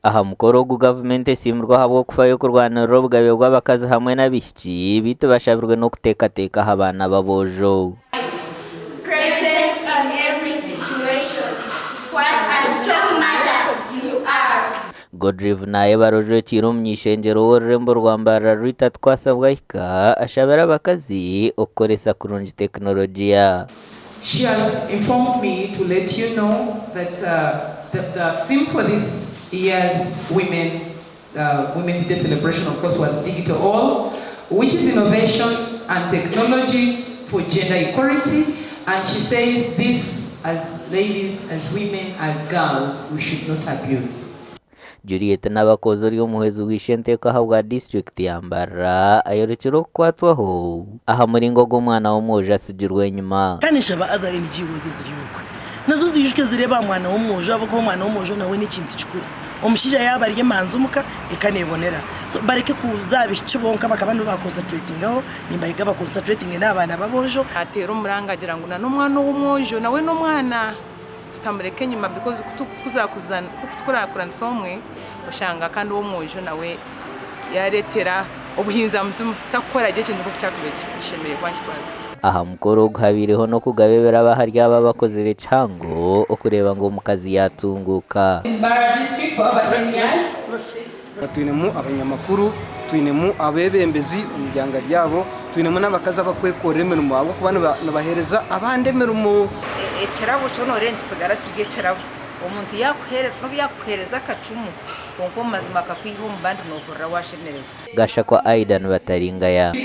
Aha mukoro ogu gavumenti esiimirwe ahabw'okufayo kurwanirira obugabe bw'abakazi hamwe n'abaishiki beitu bashabirwe n'okuteekateeka aha baana b'aboojo. Godrive Nayebare ojwekiire omuny'eishengyero w'orurembo rwa Mbarara Rita Tukwasa Bwahika ashabire abakazi okukoresa kurungi tekinologiya. She has informed me to let you know that the the theme for this year's women Women's Day celebration of course was Digital All which is innovation and technology for gender equality and she says this as ladies, as women, as girls we should not abuse. Juliet Nabakooza ori omuhwezi w'eishenteeko ahabwa disiturikiti ya Mbarara ayorekire okukwatwaho aha muringo ogu omwana w'omwojo atsigirwe enyima. Kandi nshaba other NGOs eziri okwe nazo ziijuke zireebe aha mwana w'omwojo ahabw'okuba omwana w'omwojo nawe n'ekintu kikuru. Omushaija yaaba ari emanzi omuka, eka neebonera. So bareke kuza aha baishiki bonka bakaba nibo baakonsateretingaho, nimbahiga bakonsateretinge n'aha baana b'aboojo. Ateera omuranga agira ngu nan'omwana ow'omwojo nawe n'omwana tutamureka enyima because ku tukurakuranisa omwe oshanga kandi ow'omwojo nawe yareetera obuhinza mutima takukora gye ekintu nk'oku kyakubaire kishemereire kuba nikitwazibwa. Aha mukoro ogu habaireho n'okugaba ebirabo ahari abo abakozire kihango okureeba ngu omukazi yaatunguuka. Twinemu abanyamakuru, twinemu abeebembezi omu byanga byabo, twinemu n'abakazi abarikwekorera emirimo ahabw'okuba nibaheereza abandi emirimo. Ekirabo kyo nooreeba nikisigara kiri ekirabo. Omuntu yaakuheereza, n'obu yaakukuheereza akacumu, kwonka omu mazima akakwiha omu bandi noohurira waashemererwa. Gashakwa Aidan Bataringaya.